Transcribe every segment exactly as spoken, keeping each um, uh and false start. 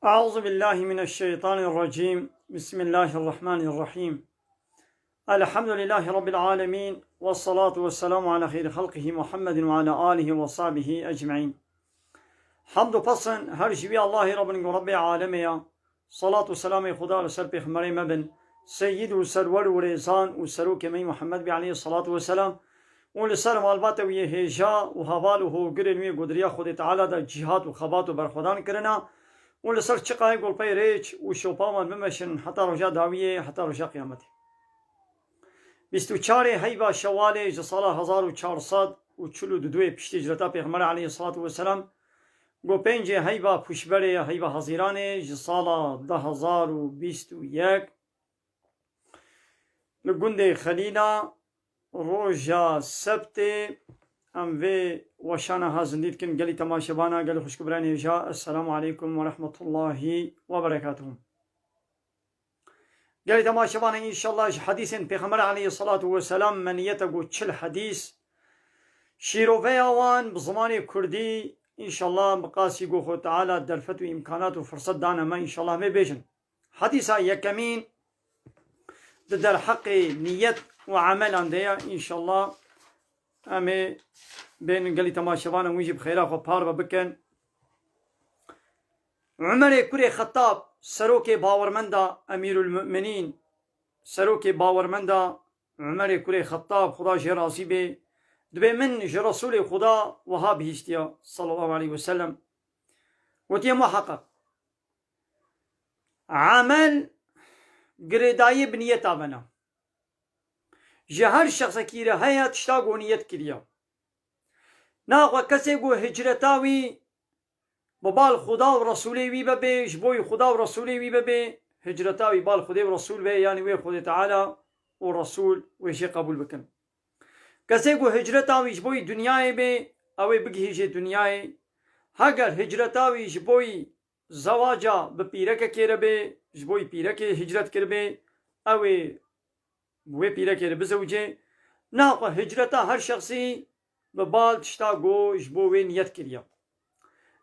أعوذ بالله من الشيطان الرجيم. بسم الله الرحمن الرحيم. الحمد لله رب العالمين، والصلاة والسلام على خير خلقه محمد وعلى آله وصحبه أجمعين. Hamd û pesn her ji wî Allahê re bin ku Rebbê alemê ya. Salat û selamê Xuda li ser pêxemberê me bin, seyyid û serwer û rêzan û serokê me yî Muhammed bî aleyhissalatu vesselam, û li ser malbata wî yê hêja û heval û hogirên wî ku di riya Xwedê Teala de cîhat û xebat û berxwedan kirina, û li ser çiqayê ku li pey rêç û şopa wan bimeşin heta roja dawiyê, heta roja qiyametê. Bîst û çarê heyva Şewalê ji sala hezar û çar sed û çil û du piştî hicreta Pêxemberê aleyhissalatu vesselam, ku pêncê heyva Pûşberê ya heyva Hezîranê ji sala du hezar û bîst û yek, li gundê Xelîla, roja Sebtê, em vê weşana ha zindî dikin. Gelî temaşevana, gelî xwişk û birayên hêja, Esselamu aleykum ve rahmetullahi ve berekatuhu. Gelî temaşevana, înşallah ji hedîsên Pêxember aleyhissalatu vesselam me niyete ku çil hedîs şîroveya wan bi zimanê kurdî, înşallah bi qasî ku Xwe Teala derfet û îmkanat û firset dane me, înşallah em ê bêjin. Hedîsa yekemîn di derheqê niyet û emelan de ye, înşallah em ê bên gelî temaşevanan wî jî bi xêra xwe parve bikin. Umerê kurê Xettab, serokê bawermenda, Emîrul Mu'minîn, serokê bawermenda Umerê kurê Xettab, Xuda jê razî bê, dibê min ji Resûlê Xuda wiha bihîstiya, sallallahu aleyhi ve sellem. Gotiye, muheqeq, emel girêdayî bi niyeta ve ne. Ji her şexsekî re heye tişta ku niyet kiriye. Naxwe kesê ku hicreta wî bi bal Xuda û Resûlê wî bibê, ji bo yî Xuda û Resûlê wî bibê, hicreta wî bal Xwedê û Resûl be, yanî wê Xwedê Teala û Resûl wê jê qebûl bikin. Kesê ku hicreta wî ji bo yî dinyayê bê, ew ê bigihîjê dinyayê. Heger hicreta wî ji bo yî zewaca bi pîrekekê re bê, ji bo yî pîrekê hicret kiribê, ew ê bi wê pîrekê re bizewicê. Naxwe hicreta her şexsî bi bal tişta ku ji bo wê niyet kiriye.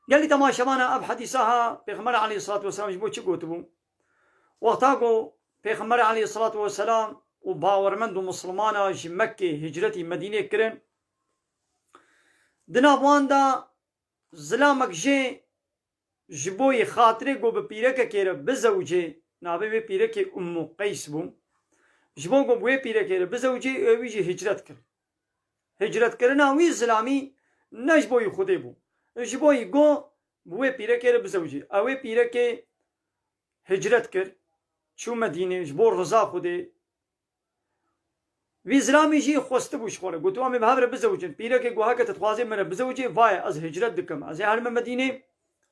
Gelî temaşevana, ev hedîsa ha Pêxember aleyhissalatu vesselam ji bo çi gotibû? Wexta ku Pêxember aleyhissalatu vesselam û bawermend û misilmana ji Mekkê hicretî Medînê kirin, di nav wan de zilamek jê ji bo yê xatirê ku bi pîrekekê re bizewicê, navê wê pîrekê Ummu Qeys bû, ji bo ku bi wê pîrekê re bizewicê, ew wî jî hicret kir. Hicretkirina wî zilamî ne ji bo yî Xwedê bû. Ji bo yî got, bi wê pîrekê re bizewicî. Ew ê pîrekê hicret kir, çû Medînê ji bo riza Xwedê. Vî zilamî jî xwestibû ji xwe re. Gotiba, em ê bi hev re bizewicin. Pîrekê got, heke tu dixwazê min re bizewicê, vaye ez hicret dikim. Ez ê herime Medînê.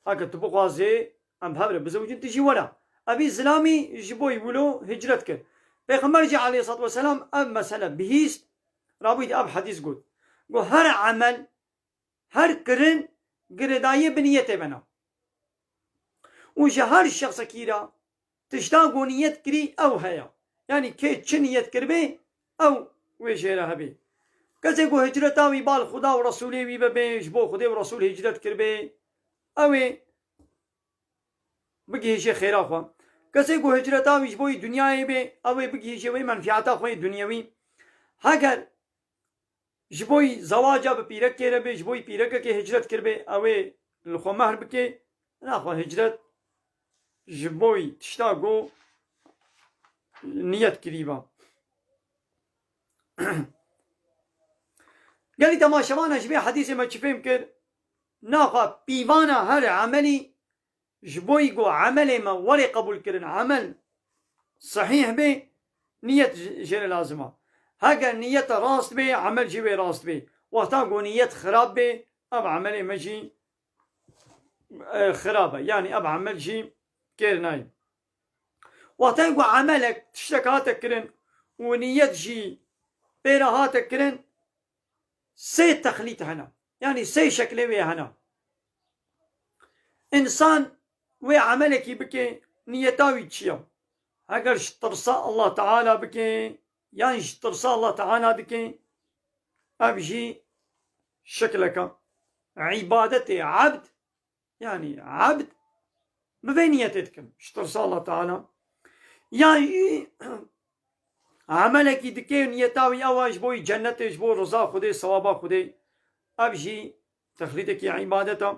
Heke tu bixwazê em bi hev re bizewicin, tu jî were. Evî zilamî ji bo yî wilo hicret kir. Pêxember jî aleyhissalatu vesselam ev mesele bihîst. Rabûyî ev hedîs got. Got, her emel, her kirin girêdayî bi niyetê ve ne. Û ji her şexsekî re tişta ku niyet kirî ew heye. Yanî kê çi niyet kiribê, ew wê jê re hebê. Kesê ku hicreta wî bal Xuda û Resûlê wî bibê, ji bo Xwedê û Resûl hicret kiribê, ew ê bigihîjê xêra xwe. Kesê ku hicreta wî ji bo yî dinyayê bê, ew ê bigihîjê wê menfîata xwe yê dinyewî. Heger ji bo yî zewaca bi pîrekê re bê, ji bo yî pîrekekê hicret kiribê, ew ê li xwe mehr bike, naxwe hicret ji bo yî tişta ku niyet kirî be. Gelî temaşevana, ji vê hedîsê me çi fêm kir? Naxwe pîvana her emelî ji bo yî ku emelê me were qebûlkirin, emel sehîh bê, niyet ji-, jê re lazim e. Heger niyeta rast bê, emel jî wê rast bê. Wexta ku niyet xirab bê, ev emelê me jî, e, xirab e. Yanî ev emel jî kêr nayê. Wexta ku emelek, tiştek hate kirin û niyet jî pê re hate kirin, sê texlît hene. Yanî sê şeklê wê hene. Însan wê emelekî bike, niyeta wî çi ye? Heger ji tirsa Allah Teala bike, yan ji tirsa Allah Teala dike, ev jî şekleke. Îbadetê ebd, yanî ebd Min vê niyetê dikim, ji tirsa Allah Teala. Yan jî emelekî dike, niyeta wî ew e ji bo cennetê, ji bo riza Xwedê, sewaba Xwedê. Ev jî texlîdekî îbadet e.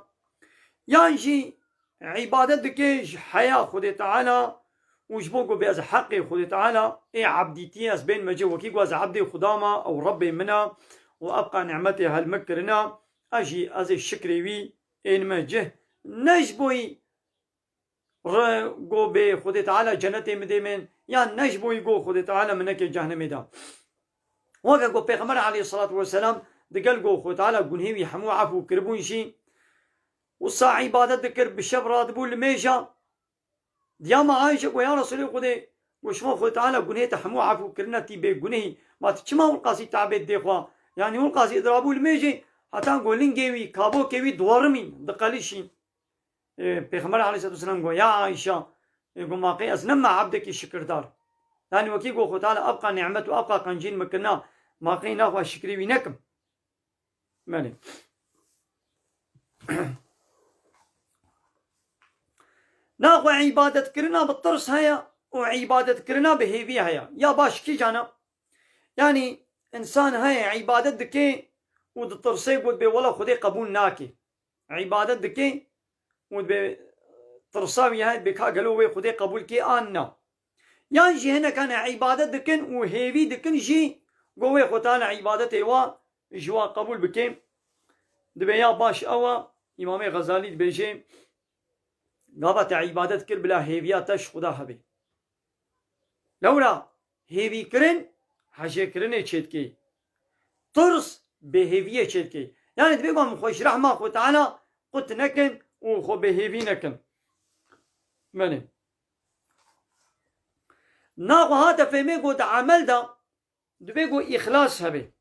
Yan jî îbadet dike ji heya Xwedê Teala û ji bo ku bê ez heqê Xwedê Teala, ê ebdîtiyê ez bênime cih, wekî ku ez ebdê Xuda me, ew Rebbê min e û ebqa nimetê hel min kirine, ez jî ez ê şikrê wî ênime cih. Ne ji bo re go bê Xwedê Teala cenetê min dê min, yan ne ji bo go Xwedê Teala min neke cehnemê de. Weke ku Pêxember aleyhissalatu vesselam digel go Xwedê Teala gunhê wî hemû efû kiribûn jî, wisa îbadet dikir, bi şev radibû li mêja. Diya me Ayşe go, ya Resulê Xwedê, go ji xwe Xwedê Teala gunhê te hemû efû kirine, tî bê gunehî, ma tu çima wilqasî tabê didê xwe? Yanî wilqasî dirabû li mêjê, heta go lingê wî, kabokê wî diwerimîn, diqelişîn. Ê, Pêxember aleyhissalatu vesselam got, ya Ayşe, ê, got, ma qey ez nema ebdekî şikirdar. Yanî wekî got, Xwe Teala ebqa nîmet û ebqa qencîn min kirina, ma qey naxwe şikrî wî nekim. Belê. Naxwe îbadetkirina bi tirs heye û îbadetkirina bi hêvî heye. Ya baş kîjan e? Yanî însan heye îbadet dike û ditirsê got bê wela Xwedê qebûl nake. Îbadet dike û dibê tirsa wî heye, dibê ka gelo wê Xwedê qebûl kê an na. Yan jî hinek hene îbadet dikin û hêvî dikin jî go wê Xwedê Teala îbadetê wa ji wa qebûl bike. Dibê ya baş ew e, Îmamê Xezalî dibêje, gava te îbadet kir bila hêviya te ji Xweda hebe. Lewra hêvîkirin hejêkirinê çêdikê. Tirs bêhêviyê çêdikê. Yanî dibê ku em xwe ji rehma Xwe Teala qut nekin û xwe bêhêvî nekin. Belê. Naxwe hate fêmê ku di emel de dibê ku îxlas hebe.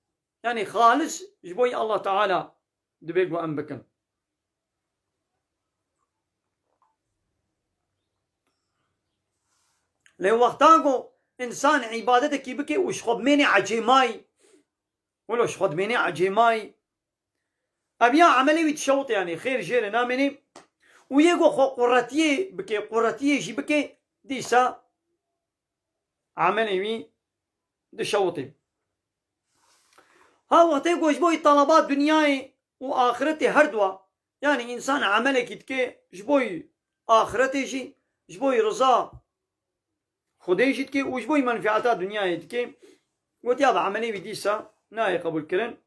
Yanî xalis ji bo Allah Teala dibê ku em bikin. Lê wexta ku însan îbadetekî bike û ji xwe bimêne ecêmayî, wilo ji xwe dimêne ecêmayî, ev ya emelê wî dişewite, yanî xêr jê re namêne û yê ku xwe quretiyê bike, quretiyê jî bike, dîsa emelê wî dişewite. Ha wextê ku ji bo talaba dinyayê û axiretê her dua, yanî însan emelekî dike ji bo axiretê jî, ji bo riza Xwedê jî dike û ji bo menfeeta dinyayê dike, gotiya bi emelê wî dîsa nayê qebûlkirin.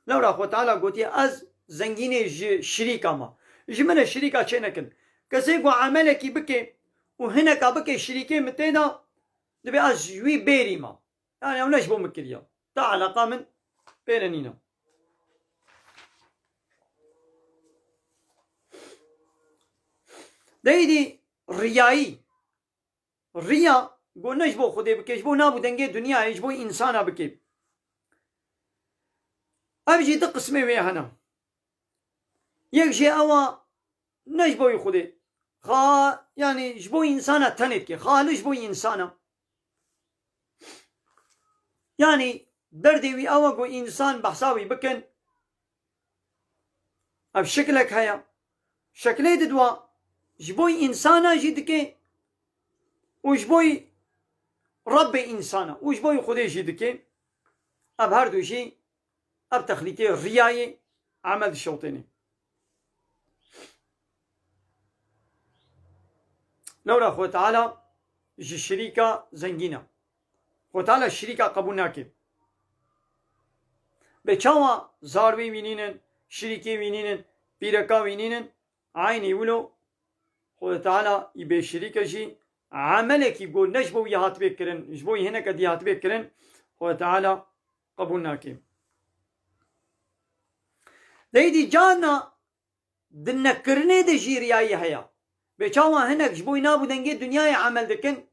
Lewra Xwe Teala gotiye, ez zengînê ji şirîka me. Ji min re şirîka çê nekin. Kesê ku emelekî bike û hineka bike şirîkê min tê de, dibê ez ji wî bêrî me. Yanî ew ne ji bo min kiriye. Ta eleqa min pê re nîne. Deyîdî riyayî. Riya, go ne ji bo Xwedê bike, ji bo nav û dengê dinyayê, ji bo însana bike. Ev jî du qismê wê hene. Yek jê ew a ne ji bo Xwedê. Xa-, yanî ji bo însana tenê dike. Xalis ji bo însana. Yanî derdê wî ew e ku însan behsa wî bikin. Ev şiklek heye. Şeklê didwa ji bo însana jî dike û ji bo Rebbê însana û ji bo Xwedê jî dike. Ev her du jî, ev texlîtê riyayê emel dişewtêne. Lewra Xwe Teala ji şirîka zengîn e. Xwe Teala şirîka qebûl nake. Bê çawa zarwê wî nînin, şirîkê wî nînin, pîreka wî nînin, eynî wilo Xwedê Teala î bê şirîk e jî, emelekî ku ne ji bo wî hatibê kirin, ji bo hineke dî hatibê kirin, Xwedê Teala qebûl nake. Deyî dî carna di nekirinê de jî riyayî heye. Bê çawa hinek ji bo nav û dengê dinyayê emel dikin,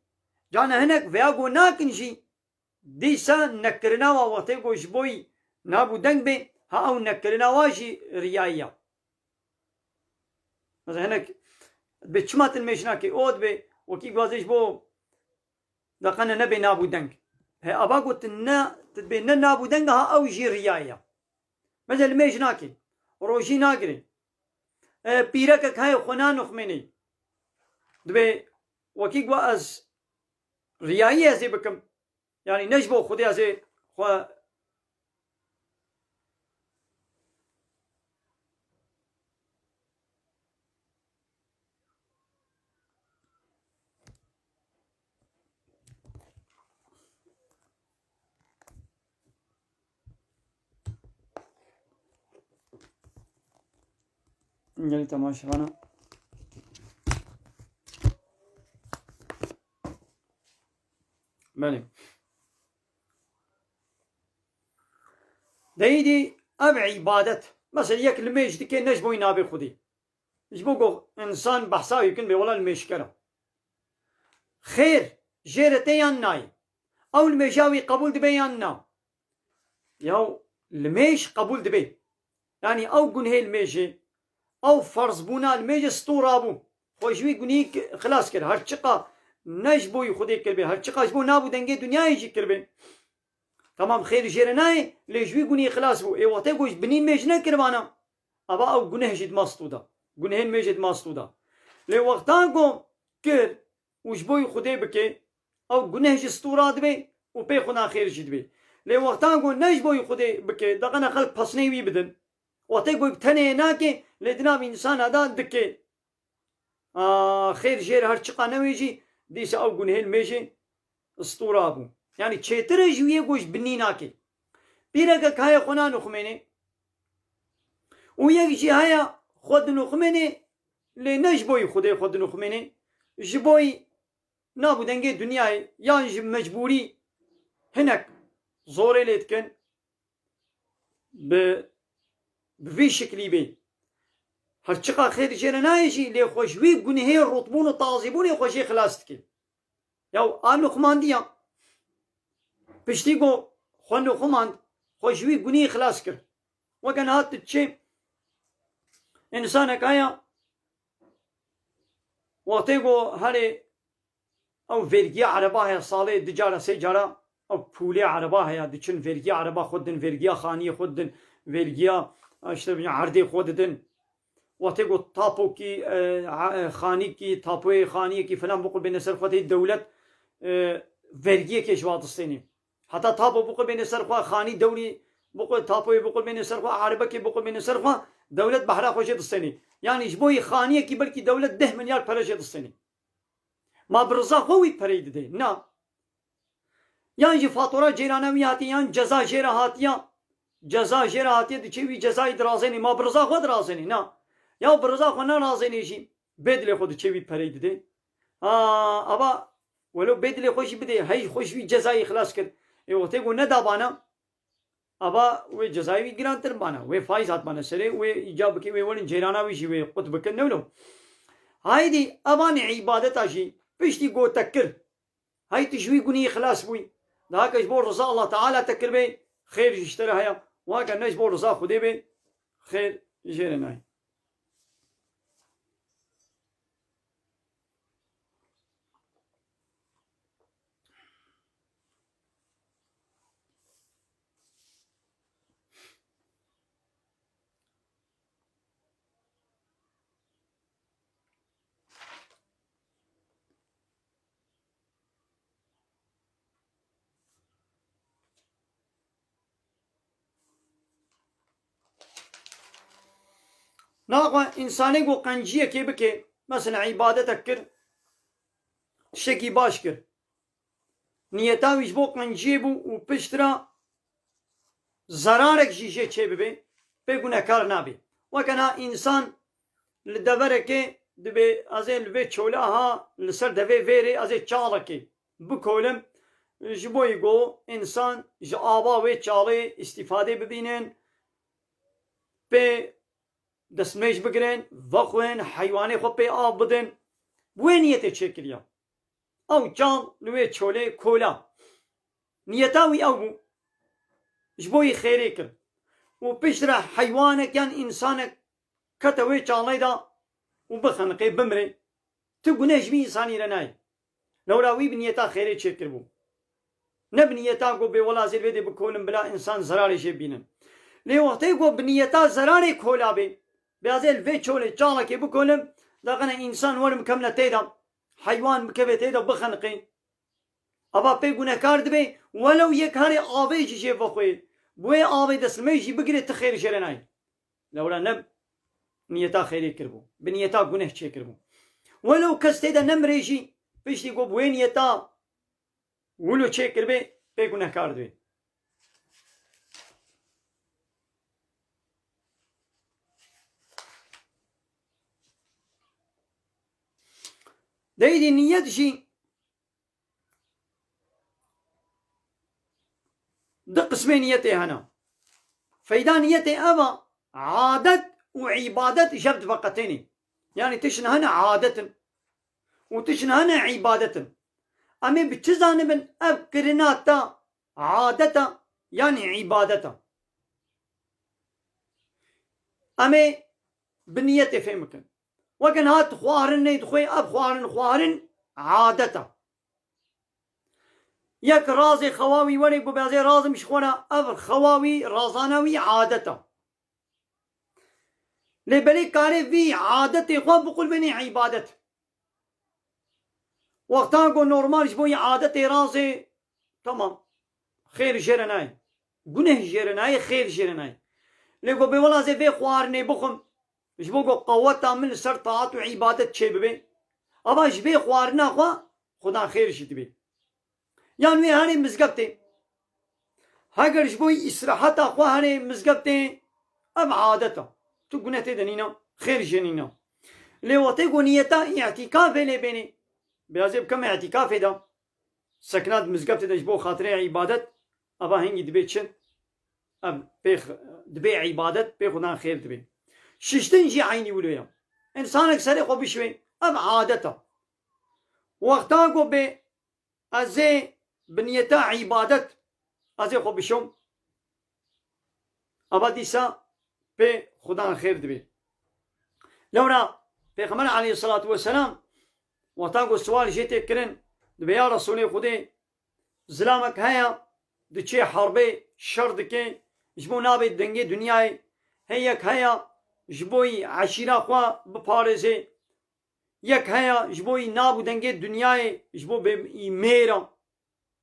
carna hinek veya ku nakin jî, dîsa nekirina wa wextê ku ji bo nav û deng bê, ha ew nekirina wa jî riyayî ye. Mesela hinek bi çima tu nimêj nakî, o dibê wekî gazê ji bo daqene nebê nav û deng. He, ava ku tu ne, tu dibê ne nav û deng, ha ew jî riyayî ye. Mesela nimêj nakî, rojî nagirê. E, pîrekek heye xwe nanixmênê. Dibê wekî ku ez riyayî ez ê bikim. Yanî ne ji bo Xwedê ez ê xwe Gelî temaşevana. Belê. Deyîdî ev îbadet. Mesela yek limêj dike ne ji bo navê Xwedê. Ji bo ku însan behsa wî bikin bê wela limêjker e. Xêr jê re tê yan nayê? Ew limêja wî qebûl dibe yan na? Ya limêj qebûl dibe. Yanî ew gunhê limêjê, ew ferzbûna limêjê stûra bû. Xwe ji wî gunî xilas kir. Her çiqa ne ji bo Xwedê kiribê, her çiqa ji bo nav û dengê dinyayê jî kiribê. Tamam, xêr jê re nayê, lê ji wî gunî xilas bû. Ê wextê ku ji binî limêj nekiribana, ava ew guneh jî dima stû da. Gunhê limêjê dima stû da. Lê wexta ku kir û ji bo Xwedê bike, ew guneh ji stûra dibê û pê xwina xêr jî dibê. Lê wexta ku ne ji bo Xwedê bike, daqene xelk pesnê wî bidin. Wextê ku bi tenê nake, lê di nav însana da dike. A, xêr jê re her çiqa newê jî, dîsa ew gunhê limêjê stûra bû. Yanî çêtir e ji wî yê ku ji binî nake. Pîrekek heye xwe nanixumênê û yek jî heye xwe dinixumênê, lê ne ji bo Xwedê xwe dinixumênê, ji bo nav û dengê dinyayê yan ji mecbûrî hinek zorê lê dikin, bi, bi vî şiklî bê. Her çiqa xêr jê re nayê jî, lê xwe ji wî gunhê rûtbûn û tazîbûnê xwe jê xilas dike. Ya a nuxmandiya. Piştî ku xwe nuxumand, xwe ji wî gunî xilas kir. Weke niha tu diçê, însanek heye, wextê ku herê ew vergiya ereba heye, salê du cara, sê cara, ew pûlê ereba heye, diçin vergiya ereba xwe didin, vergiya xaniyê xwe didin, vergiya, işte, erdê xwe didin. Wextê ku tapokî, e, e, xanîkî, tapoyê xaniyekî filan biqulbêne ser xwe, tê dewlet, e, vergiyekê ji wa distênê. Heta tapo biqulbêne ser xwe, xanî dewrî biqu-, tapoyê biqulbêne ser xwe, erebekê biqulbêne ser xwe, dewlet behra xwe jê distênê. Yanî ji bo yê xaniyekî belkî dewlet deh milyar pere jê distênê. Ma bi riza xwe wî pereyî didê? Na. Yan jî fatura cêrana wî hatiye, yan ceza jê re hatiye. Ceza jê re hatiye, diçe wî cezayî dirazênê. Ma bi riza xwe dirazênê? Na. Ya bi riza xwe nerazênê jî, bê dilê xwe diçe wî pereyî didê. Ha, ava welo bê dilê xwe jî bidê, hey xwe ji wî cezayî xilas kir. Ê wextê ku nedabana, ava wê cezayê wî girantir bana, wê faiz hatbana serê, wê îca bike, wê werin cêrana wî jî wê qut bikin, ne wilo? Haydî, evan îbadeta jî piştî gote kir. Hay tu ji wî gunî xilas bûyî. Daha ke ji bo riza Allah Teala te kiribê, xêr jî ji te re heye. Wake ne ji bo riza Xwedê bê, xêr jê re nayê. Naxwe însanê ku qenciyekê bike, mesela îbadetek kir, tiştekî baş kir. Niyeta wî ji bo qenciyê bû û piştre zerarek jî jê çêbibe, pê gunehkar nabe. Weke niha însan li deverekê dibê, ez ê li vê çola ha, li ser devê vêrê ez ê çalekê bikolim, ji bo yî ku însan ji ava wê çalê îstîfadê bibînin, pê destmêj bigirin, vexwin, heywanê xwe pê av bidin. Bi wê niyetê çêkiriye. Ew çal li wê çolê kola. Niyeta wî ew bû. Ji bo yî xêrê kir. Û piştre heywanek yan însanek kete wê çalê de û bixeniqê, bimrê. Tu guneh ji vî însanî re nayê. Lewra wî bi niyeta xêrê çêkiribû. Ne bi niyeta ku bê wela ez ê li vê dê bikolim bila însan zerarê jê bînin. Lê wextê ku bi niyeta zerarê kola bê, bê ez ê li vê çolê çalekê bikolim, daqene însan werim kem le tê de. heywan bikeve tê de bixeniqê. Ava pê gunehkar dibe, welew yek herê avê jî jê vexwê. Bi wê avê destnimê jî bigirê ti xêr jê re nayê. Lewra ne niyeta xêrê kiribû. Bi niyeta guneh çêkiribû. Welew kes tê de nemrê jî, piştî ku bi wê niyeta wilo çêkiribê, pê gunehkar dibê. Deydî niyet jî di qismê niyetê hene. Feyda niyetê ev a, adet û îbadet ji hev diveqetênê. Yanî tiştin hene adet in û tiştin hene îbadet in. Em ê bi çi zanibin ev kirina te adet a yanî îbadet a? Em ê bi niyetê fêm bikin. Weke niha tu xwarin neyê dixwê, ev xwarin, xwarin adet a. Yek razê xewa wî were, got, "Ez ê razim ji xwe re", ev xewa wî, razana wî adet a. Lê belê kare vî adetê xwe biqulbênê îbadet. Wexta ku normal ji bo yê adetê razê, tamam, xêr jê re nayê. Guneh jê re nayê, xêr jê re nayê. Lê ku bê wela ez ê vê xwarinê bixwim, ji bo ku qeweta min li ser taat û îbadet çêbibe, ava ji vê xwarina xwe Xudan xêr jî dibe. Yan wê herê mizgeftê. Heger ji bo îsraheta xwe herê mizgeftê, ev adet a. Tu guneh tê de nîna, xêr jê nîna. Lê wextê ku niyeta îtîkafê lê bênê, bê ez ê bikim îtîkafê de, sekna di mizgeftê de ji bo xatirê îbadet, ava hingî dibê çi? Ev pê x-, dibê îbadet, pê Xudan xêr dibê. Şiştin jî eynî wilo ye. Însanek serê xwe bişwê, ev adet a. Wexta ku bê ez ê bi niyeta îbadet ez ê xwe bişom, ava dîsa pê Xudan xêr dibê. Lewra Pêxember aleyhisselatu vesselam wexta ku siwal jê tê kirin, dibê, "Ya Resûlê Xwedê, zilamek heye, diçê herbê, şer dike, ji bo nabê dengê dinyayê, hê yek heye, ji bo yî eşîra xwe biparêzê, yek heye, ji bo yî nab û dengê dinyayê, ji bo bê yî mêr a."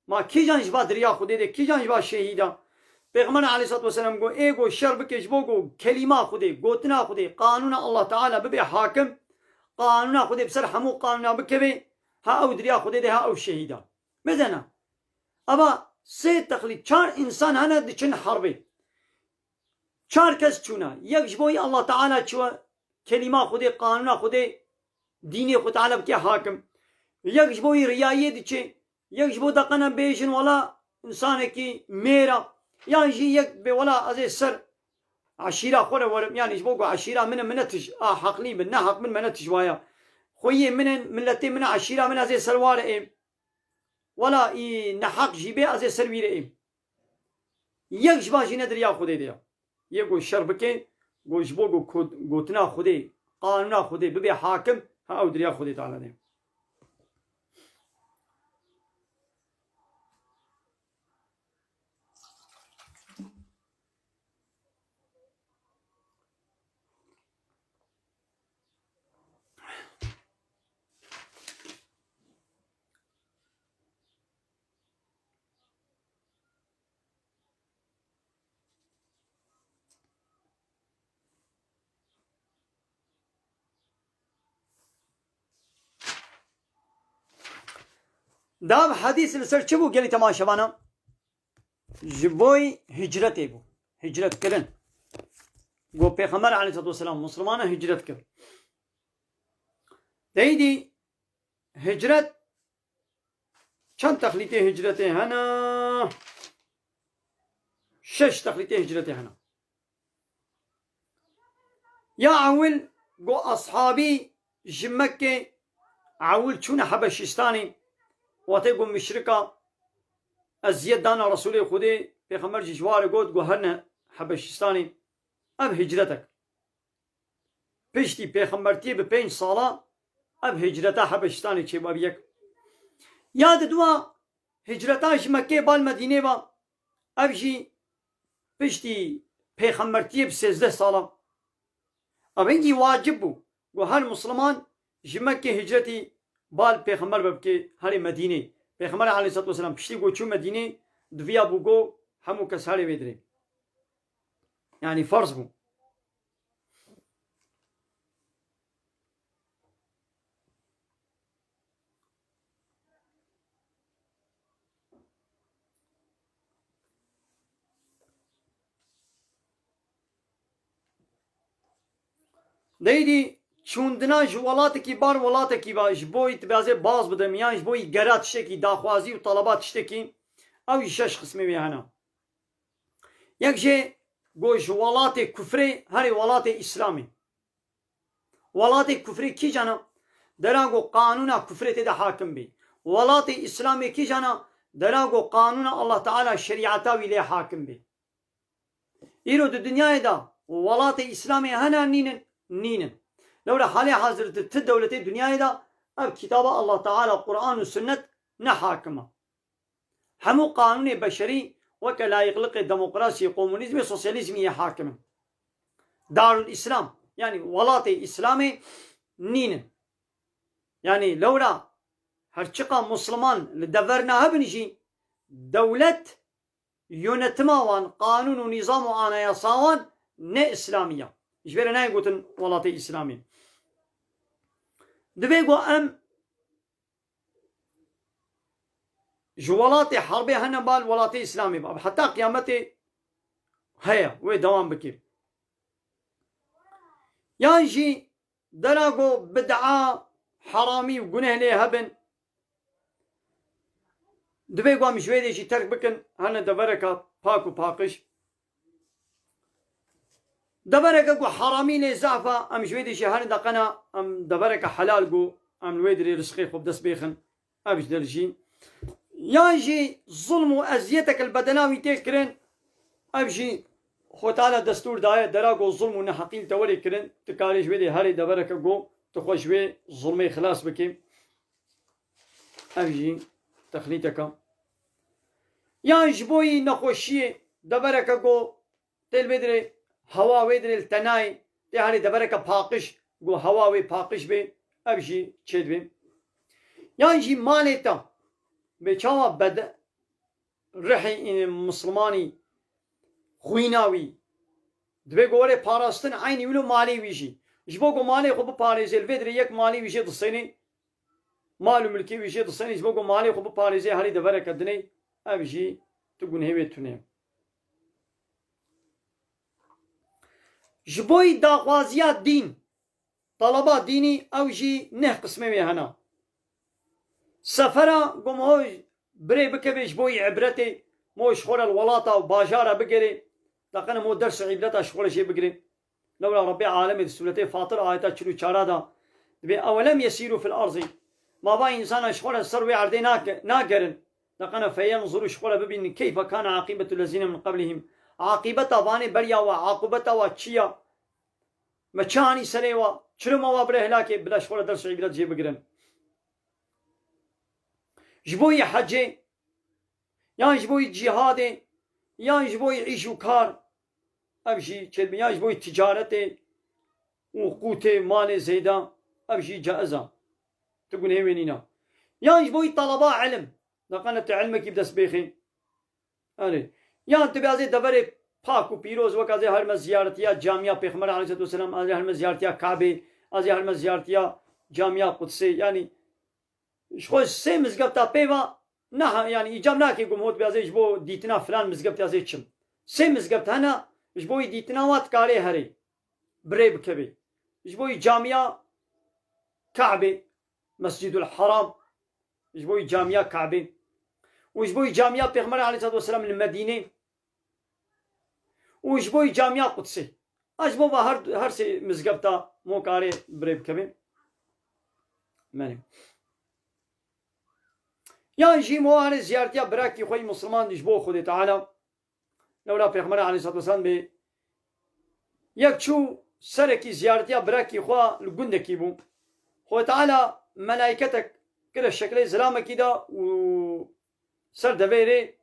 Ma kîjan ji va diriya Xwedê de, kîjan ji va şehîd a? Pêxember aleyhisselatu vesselam got, ê got şer bike ji bo got kelîma Xwedê, gotina Xwedê, qanûna Allah Teala bibe hakim, qanûna Xwedê bi ser hemû qanûna bikeve, ha ew diriya Xwedê de, ha ew şehîd a. Mezena. Ava sê texlî, çar însan hene diçin herbê. Çar kes çûne. Yek ji bo yî Allah Teala çûye, kelîma Xwedê, qanûna Xwedê, dînê Xwe Teala bike hakim. Yek ji bo yî riyayiyê diçe. Yek ji bo deqene bêjin, wela, însanekî mêr a. Yan jî yek bê, wela, ez ê ser eşîra xwe re werim. Yanî ji bo ku eşîra min e, min ne tij, a heqlî bin, neheq bin, me ne tij waya. Xweyê min in, miletê min e, eşîra min, ez ê ser wa re êm. Wela î neheq jî bê, ez ê ser wî re êm. Yek ji van jî ne di riya Xwedê de ye. Yê ku şer bike, ku ji bo ku ko-, gotina Xwedê, qanûna Xwedê bibe hakim, ha ew di riya Xwedê Teala de ye. Dav hedîs li ser çi bû gelî temaşevana? Ji boy hicretê bû. Hicret kirin. Got Pêxember aleyhissalatu vesselam, Muslimana hicret kir. Deydî hicret, çend texlîtê hicretê hene? Şeş texlîtê hicretê hene. Ya ewil, got ashabî ji Mekkê ewil çûne Hebeşistanê, wextê got müşrika eziyet dana Resûlê Xwedê, Pêxember jî ji wa re got, got herne Hebeşistanê. Ev hicretek. Piştî pêxembertiyê bi pênc sala ev hicreta Hebeşistanê çêbû, ev yek. Ya di dua hicreta ji Mekkê bal Medînê ve, ev jî piştî pêxembertiyê bi sêzdeh sala. Ev hingî wacib bû ku her Musliman ji Mekkê hicretî bal pêxember be bike herê Medînê. Pêxember aleyhissalatu vesselam piştî ku çû Medînê, diviya bû ku hemû kes herê wê dirê. Yanî ferz bû. Deydî çûndina ji welatekî bar welatekî ba, ji bo yî tibazê baz bidim, yan ji bo yî gera tiştekî, daxwazî û taleba tiştekî, ew jî şeş qismê wê hene. Yek jê got ji welatê kufrê herê welatê Îslamê. Welatê kufrê kîjan e? Dera ku qanûna kufrê tê de hakim bê. Welatê Îslamê kîjan e? Dera ku qanûna Allah Teala şerîeta wî lê hakim bê. Îro di dinyayê de welatê Îslamê hene nînin? Nînin. Lewra halê hazir di ti dewletê dinyayê de ev kitaba Allah Teala, Quran û Sunnet ne hakim e. Hemû qanûnê beşerî weke layîqliqê, demokrasiyê, komunîzmê, sosyalîzmî yê hakim in. Darul Îslam, yanî welatê Îslamê nînin. Yanî lewra her çiqa Musliman li deverna hebin jî dewlet, yönetima wan, qanûn û nîzam û anayasa wan ne Îslamî ya. Ji vê re nayê gotin welatê Îslamî. Divê ku em ji welatê herbê hene bal welatê Îslamê ba. Heta qiyametê heye, wê dewam bike. Yan jî dera ku bid'a, heramî û guneh lê hebin, divê ku em ji wê dê jî terk bikin, hene devereka pak û paqij. Devereke ku heramî lê zehf e, em ji wê dê jî herin deqena, em devereke helal ku em li wê dirê rizqê xwe bi dest bêxin, ev ji der jî. Yan jî zulm û eziyeteke li bedena wî tê kirin, ev jî Xwe Teala destûr daye, dera ku zulm û neheqî li te werê kirin, tu karê ji wê dê herê devereke ku tu xwe ji wê zulmê xilas bikî. Ev jî texlîteke. Yan ji bo yî nexweşiyê devereke ku tê li vê dirê hewa wê dirê li te nayê, tê herê devereke paqij, ku hewa wê paqij bê, ev jî çêdibê. Yan jî malê te bê çawa bede-, rihê, e, Mislimanî, xwîna wî, divê ku were parastin, eynî wilo malê wî jî. Ji bo ku malê xwe biparêzê, li vê dirê yek malê wî jê disênê, mal û milkê wî jê disênê, ji bo ku malê xwe biparêzê, herî devereke dinê, ev jî tu gunhê wê tune. Ji bo yî daxwaziya dîn, talaba dînî, ew jî neh qismê wê hene. Sefera ku mo birê bikeve ji bo yî ibretê, mo ji xwe re li welata û bajara bigere, deqene mo ders û îbreta ji xwe re jê bigire. Lewra Rebbê alemê di sûretê Fatir ayeta çil û çara de dibê, "Ewelem yesîrû fil erzî." Ma va însana ji xwe re ser wê erdê nake-, nagerin. Deqene feyenzuru ji xwe re bibînin, "Keyfe kane aqîbetu lezîne min qeblihim." Aqîbeta vanê beriya we, aqûbeta we çi ya? Me çi anî serê wa? Çi rima wa bire helakê? Bila ji xwe re ders û îbret jê bigirin. Ji bo yî hecê, yan ji bo yî cîhadê, yan ji bo yî îş û kar, ev jî çêdibin, yan ji bo yî ticaretê û qûtê malê zêda, ev jî caiz a. Tu gunehê wê nîna. Yan ji bo yî talaba ilim, deqene tu ilmekî bi dest bêxî. Erê. Yan tu bê ez ê deverê pak û pîroz, wek ez ê herime ziyaretiya camiya Pêxember aleyhisselatu vesselam, ez ê herime ziyaretiya Kabê, ez ê herime ziyaretiya camiya Qudsê. Yanî ji xwe sê mizgefta pê ve, ne, yanî îcab nake ku hot bê ez ê ji bo dîtina filan mizgeftê ez ê çim. Sê mizgeft hene, ji bo wî dîtina wa dikarê herê. Bi rê bikevê. Ji bo yî camiya Kabê, Mescîdul Haram, ji bo yî camiya Kabê û ji bo yî camiya Pêxemberê aleyhisselatu vesselam li Medînê û ji bo yî camiya Qudsê. A ji bo va her, her sê mizgefta mo karê bi rê bikevê. Menê. Yan jî mo anê ziyaretiya birakî xwe yî Misliman ji bo Xwedê Teala. Lewra Pêxember aleyhisselatu vesselam bê yek çû serekî ziyaretiya birekî xwe li gundekî bû. Xwe Teala melaîketek kire şeklê zilamekî de û ser devê rê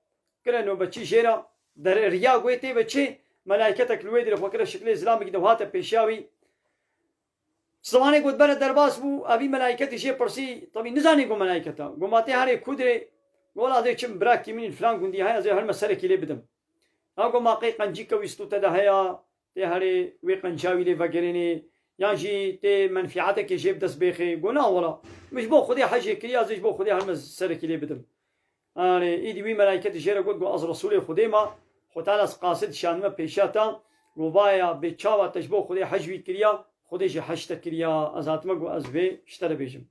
kire nobetçî jê re der-, riya wê tê ve çê, melaîketek li wê dirê xwe kire şeklê zilamekî de û hate pêşiya wî. Ziwanê got bere derbas bû, evî melayketê jê pirsî, tabî nizanî got melayketa. Got ma tê herê kudrê, got wela ez ê çim birakî min î filan gundî heye, ez ê herme serekî lê bidim. Ha got ma qey qencîke wî stû te de heya, tê herê wê qenca wî lê vegerênê, yan jî tê menfîatekê jê bi dest bêxê. Got na wela, min ji bo Xwedê hecê kiriya, ez ê ji bo Xwedê herme serekî lê bidim. Anê, îdî wî melayketî jê re got, got ez Resûlê Xwedê ma, Xwe Teala ez qasid şanime pêşiya te, got vaya bê çawa te ji bo Xwedê hec wî kiriya, Xwedê jî hec te kiriya. Ez hatime got ez vê ji te re bêjim.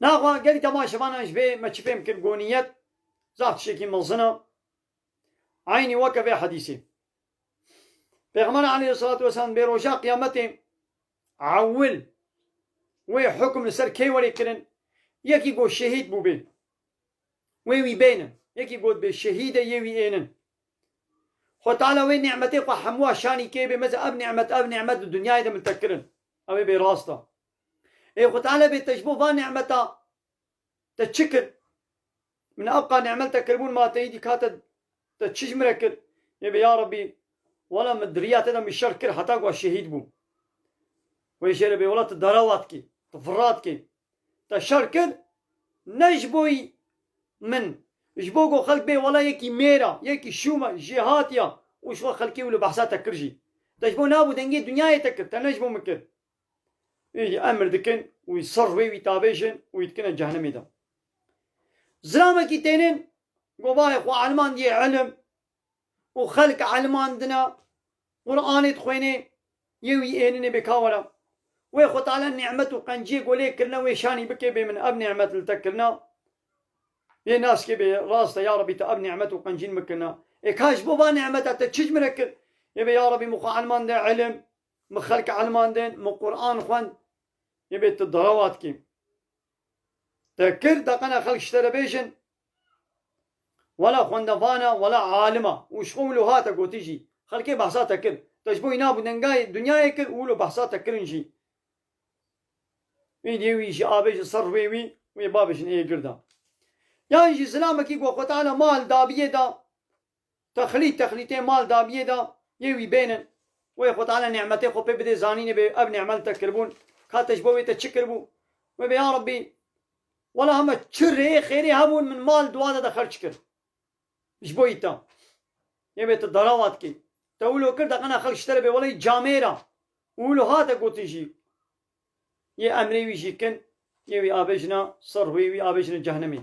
Naxwe gelî temaşevanan ji vê me çi fêm kir, goniyet zaf tiştekî mezin e. Eynî weke vê hedîsê. Pêxember aleyhissalatu vesselam bê roja qiyametê ewil wê hukm li ser kê werê kirin? Yekî got şehîd bûbê. Wê wî bênin. Yekî got bê şehîd e, yê wî ênin. Xwe Teala wê nîmetê xwe hemûa şanî kê bê, meze ev nîmet, ev nîmet di dinyayê de min te kirin. Ew ê bê rast e. Ê Xwe Teala bê te ji bo van nîmeta te çi kir? Min ev qa nîmet te kiribûn ma te îdî ka te, te çi ji min re kir? Ê bê ya Rebbî, wela min di riya te de min şer kir heta ku şehîd bûm. Wê jê re bê wela tu darawa dikî, tu vira dikî. Te şer kir, ne ji bo min, ji bo ku xelk bê wela yekî mêra, yekî şûma, jêhatiya û ji xwe xelkê wilo behsa te kir jî. Te ji bo nab û dengê dinyayê te kir, te ne ji bo min kir. Ê jî emir dikin û ser rûyê wî tavêjin û wî dikine cehennemê de. Zilamekî tênin, govahê xwe elmandiye ilim û xelk elmandine, Qur'anê dixwênê, yê wî êninê bê ka were. Wê Xwe Teala nîmet û qenciyê ku lê kirine wê şanî bike bê min ev nîmet li te kirina. Yê nas kê bê rast e ya Rebbî te ev nîmet û qencîn min kirina. Ê ka ji bo van nîmeta te çi ji min re kir? Yê bê ya Rebbî min xwe elmandin ilim, min xelk elmandin, min Qur'an xwend. Yê bê tu darawa dikî. Te kir, deqena xelk ji te re bêjin, wela xwendevan e, wela alim e. Û ji xwe wilo hate gotin jî. Xelkê behsa te kir. Te ji bo îna bû dengayê dinyayê kir û wilo behsa te kirin jî. Îdî wî jî avêjin ser rûyê wî, wê bavêjin ê girda. Yan jî zilamekî ku Xwe Teala mal dabiyê da, Texlît, texlîtê mal dabiyê de yê wî bênin. Wê Xwe Teala nîmetê xwe pê bidê zanînê bê ev nîmet te kiribûn. Ka te ji bo wê te çi kiribû? Wê bê ya Rebbî, wela heme çi rêyê xêrê hebûn min mal di wa de de xerc kir. Ji bo îta. Yê bê tu darawa dikî. Te wilo kir deqena xelk ji te re bê welay camêra. Û wilo hate gotin jî. Yê emrê wî jî kin, yê wî avêjina ser rûyê wî avêjine cehnemê.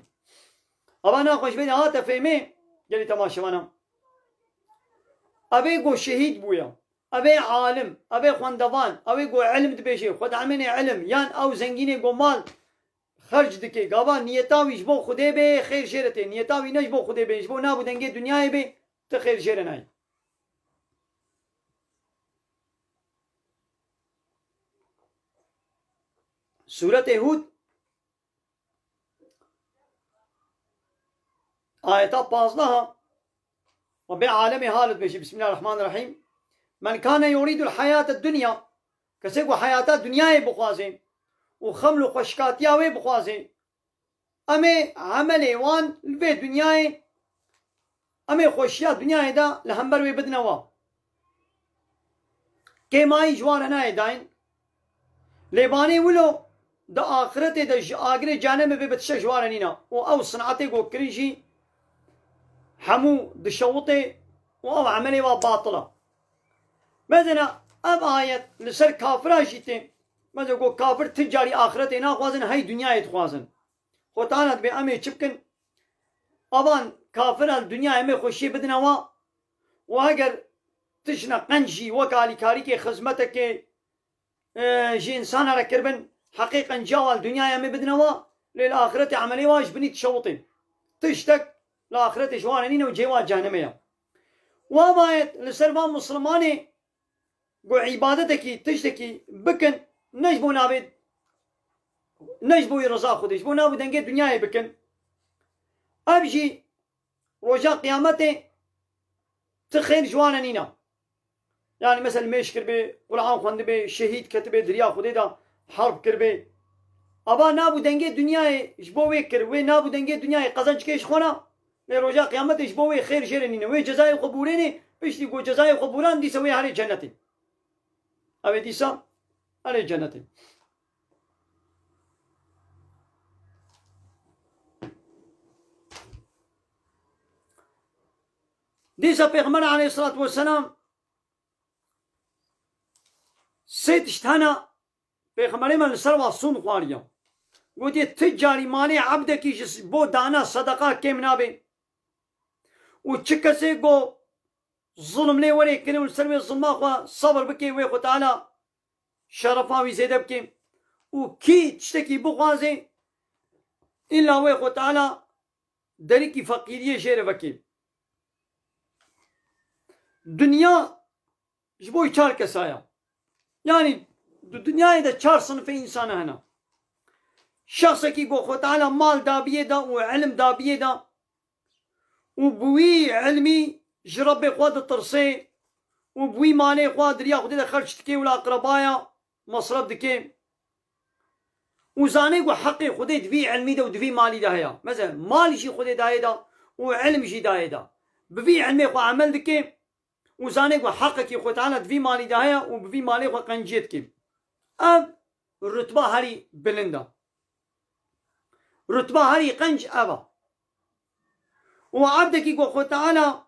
Ava naxweş bê de hate fêmê, gelî temaşevana. Evê ku şehîd bûye, evê alim, evê xwendevan, evê ku ilim dibêje, xwe diemêne ilim, yan ew zengînê ku mal xerc dike, gava niyeta wî ji bo Xwedê bê, xêr jê re tê. Niyeta wî ne ji bo Xwedê bê, ji bo nav û dengê dinyayê bê, ti xêr jê re nayê. Sûretê Hûd, ayeta pazdeh, Rebbê alemê hal dibêje, Bismillahirrahmanirrahîm. Men kane yuridul hayate dunya, kesê ku heyata dinyayê bixwaze û xeml û xweşikatiya wê bixwaze, Em ê emelê wan li vê dinyayê, em ê xweşiya dinyayê de li hember wê bidine wa. Kêmayî ji wan re nayê dayîn. Lê banê wilo di axiretê de ji agirê cehennemê vê bi tiştek ji wan re nîne. Û ew sinetê ku kirin jî hemû dişewitê û ew emelê wa batil e. Mesela ev ayet li ser kafira jî tê. Mesela ku kafir ti carî axiretê naxwazin, hey dinyayê dixwazin. Xwe Teala dibê em ê çi bikin? Avan kafira li dinyayê em ê xweşiyê bidine wa û heger tiştine qenc jî wek alîkarîkê, xizmetekê, e, ji însana re kiribin, heqê qenciya wa li dinyayê em ê bidine wa, lê li axiretê emelê wa ji binî dişewitê. Tiştek li axiretê ji wan re nîne û cihê wa cehennemê ye. Û ev ayet li ser van mislimanê ku îbadetekî, tiştekî bikin, ne ji bo navê, ne ji bo reza Xwedê, ji bo nav û dengê dinyayê bikin. Ev jî roja qiyametê ti xêr ji wan re nîne. Yani, mesela, mêş kiribê, Quran xwendibê, şehîd ketibê, di riya Xwedê de herb kiribê. Ava nav û dengê dinyayê ji bo wê kir, wê nav û dengê dinyayê qezenc kê ji xwe re, lê roja qiyametê ji bo wê xêr jê re nîne. Wê cezayê xwe bûrênê, piştî ku cezayê xwe bûran, dîsa wê herê cennetê. Ew ê dîsa herê cennetê. Dîsa Pêxember aleyhissalatu vesselam sê tişt hene, Pêxemberê me li ser wa sûn xwariya. Gotiye, ti carî malê ebdekî ji bo dana sedeqa kêm nabe. Û çi kesê ku zulm lê were kirin û li ser wê zulma xwe sebir bike, wê Xwe Teala şerefa wî zêde bike. Û kî tiştekî bixwaze, îlla wê Xwe Teala derîkî feqîriyê jê re veke. Dinya ji bo çar kesa ya. Yani, di dinyayê de çar sinifê însana hene. Şexsekî ku Xwe Teala mal dabiyê de û ilim dabiyê de û bi wî ilmî ji Rebbê xwe ditirsê û bi wî malê xwe di riya Xwedê de xerc dike û li aqrebaya mesref dike. Û zanê ku heqê Xwedê di vî ilmî de û di vî malî de heye. Mesela, mal jî Xwedê dayê de û ilm jî dayê de. Bi vî ilmê xwe emel dike û zanê ku heqekî Xwe Teala di vî malî de heye û bi vî malê xwe qenciyê dike. Ev rutba herî bilind e. Rutba herî qenc ev e. Û ebdekî ku Xwe Teala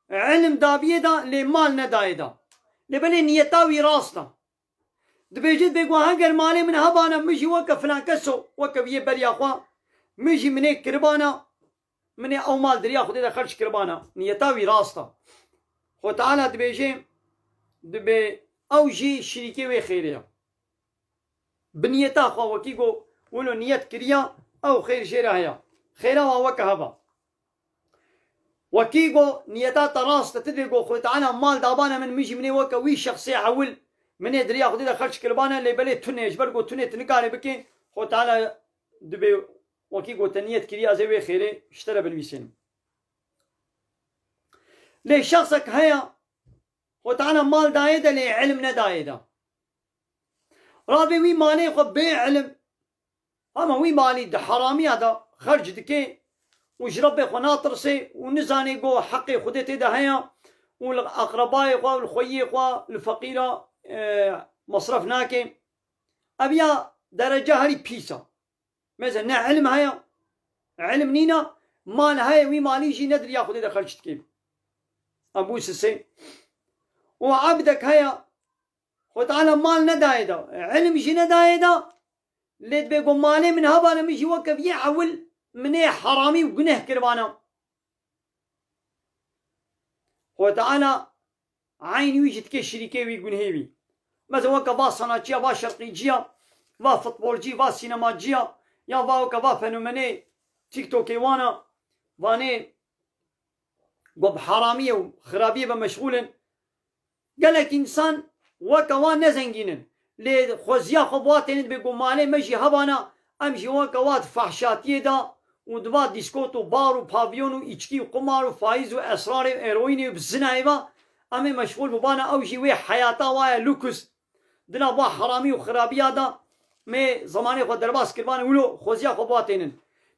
ilm dabiyê de, lê mal nedayê de. Lê belê niyeta wî rast e. Dibêje, dibê ku heger malê min hebana, min jî weke filan keso, weke wî yê beriya xwe, min jî min ê kiribana, min ê ew mal di riya Xwedê de xerc kiribana. Niyeta wî rast e. Xwe Teala dibêje, dibê ew jî şirîkê wê xêrê ye. Bi niyeta xwe wekî ku wilo niyet kiriya, ew xêr jê re heye. Xêra wa weke heba. Wekî ku niyeta te rast e, tu dibê ku Xwedê Teala mal dabana min, min jî min ê weke wî şexsê ewil, min ê di riya Xwedê de xerc kiribane, lê belê tune, ji ber ku tune tu nikarê bikê, Xwedê Teala dibê wekî ku te niyet kiriya, ez ê wê xêrê ji te re binivîsênim. Lê şexsek heye, Xwedê Teala mal dayê de, lê ilim nedayê de. Rabê wî malê xwe bê ilim, hema wî malî di heramiya de xerc dike û ji Rebbê xwe natirsê û nizanê ku heqê Xwedê tê de heye û li aqrebayê xwe, li xweyiyê xwe, li feqîra, e, mesref nake. Ev ya derece herî pîs e. Mesela ne ilim heye, ilim nîne, mal heye, wî malî jî ne di riya Xwedê de xerc dike. Ev bû sisê. Û ebdek heye, Xwe Teala mal nedayê de, ilim jî nedayê de, lê dibê ku malê min hebane, min jî weke vî ewil min ê heramî û guneh kiribana. Xwe Teala eynî wî jî dike şirîkê wî, gunhê wî. Mesela weke va sanatçiya, va şerqîciya, va futbolcî, va sînemacîya, ya va weke va fenomenê TikTokê wana, vanê ku bi haramiyê û xirabiyê ve meşxûl in. Gelek însan weke wan ne zengîn in. Lê xweziya xwe bi wa têne, dibê ku malê me jî hebana, em jî weke wa di fahşatiyê de û di va dîskot û bar û pavyon û îçkî û qumar û faîz û esrarê û eroînê û bi zinayê ve em ê meşxûl bibana, ew jî wê heyata wa ye lûks. Di nav va heramî û xirabiya de me zemanê xwe derbas kiribane, wilo xweziya xwe bi wa tênin.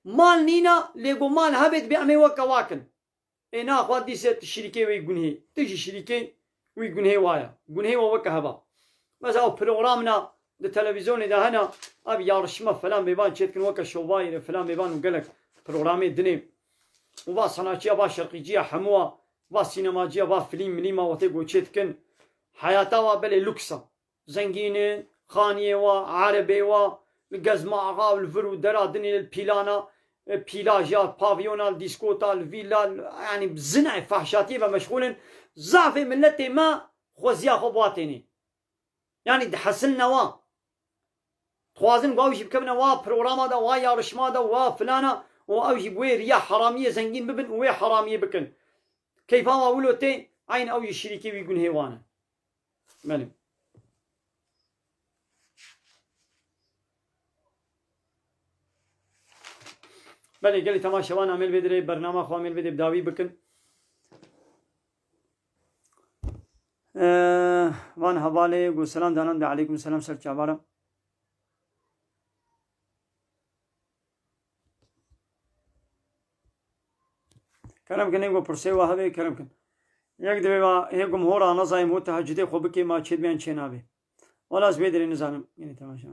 Mal nîne, lê ku mal hebe dibê em ê weke wa kin. Ê naxwe dîse tu şirîkê wî gunhê. Tu jî şirîkê wî gunhê wa ye. Gunhê we weke heba. Mesela ew programna di televîzyonê de hene, ev yarışma filan bêvan çêdikin weke şovayê re filan bêvan û gelek programê dinê. Û va sanatçiya, va şerqîciya hemû wa, va sînemacîya, va filîm milîma we tê ku çêdikin. Heyata wa belê lûks e. Zengîn in, xaniyê wa, erebê wa, li gezma axa, li vir û dera dinê, li pîlana, e, pîlaja, pavyona, li dîskota, li vîla, li, yanî bi zinayê, fahşatiyê ve meşxûl in. Zafê miletê me xweziya xwe bi wa tênê. Yanî dihesilne wa. Dixwazin ku ew jî bikevine wa programa de, wa yarışma de, wa filana û ew jî bi wê riya heramiyê zengîn bibin û wê heramiyê bikin. Keyfa wa wilo tê, eyn ew jî şirîkê wî gunhê wan e. Belê. Belê, gelî temaşevan amêl vê dirê, bernama xwe amêl vê dirê bi dawî bikin. Ee, van hevalê got selam danan de, aleykum selam ser çavara. Kerem kin, êgo pirsê we hebe, kerem kin. Yek divê va, hê gum hora nazayê min hû tehecudê xwe bikê, ma çê dibe yan çê nabe. Wala ez vê dirê nizanim. Yine temaşa.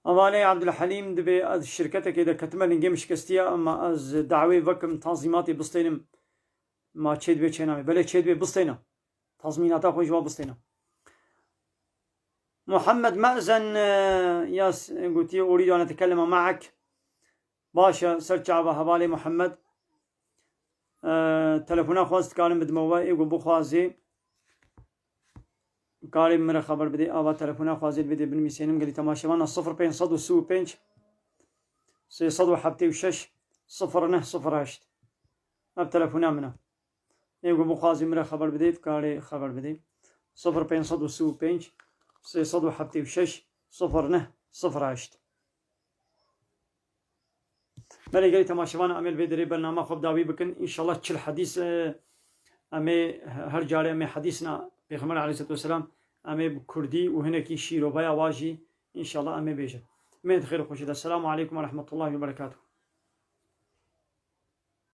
Hevalê Abdulhelîm, dibê ez şirketekê de ketime, lingê min şikestiye, ama ez dawê vekim, tanzîmatê bistênim, ma çê dibe çê nabe. Belê çê dibe, bistêne. Tazmînata xwe ji wan bistêne. Muhammed Me'zen, e, ya s-, gotiye, "Uridu an etekelleme ma'ek." Baş e, ser çava hevalê Muhammed. E, telefona xwe ez dikarim bidime we, ê ku bixwazê. Karê min re xeber bidê, ava telefona xwe ez ê bidê binivîsênim, gelî temaşevana sifir pênc sed û sî û pênc, sê sed û heftê û şeş, sifir neh sifir heşt. Ev telefona min e. Ê ku bixwazî min re xeber bidê, dikarê xeber bidê. Sifir pênc sed û sî û pênc, sê sed û heftê û şeş, sifir neh sifir heşt. Belê gelî temaşevan, em ê li vê derê bernama xwe bi dawî bikin. Înşallah çil hedîs, e, em ê her carê em ê hedîsna Pêxember aleyhisselatu vesselam, em ê bi kurdî û hinekî şîrovaya wa jî înşallah em ê bêjin. Em ê di xêr û xweşî de. Selamu aleykum ve rahmetullahi ve berekatuhu.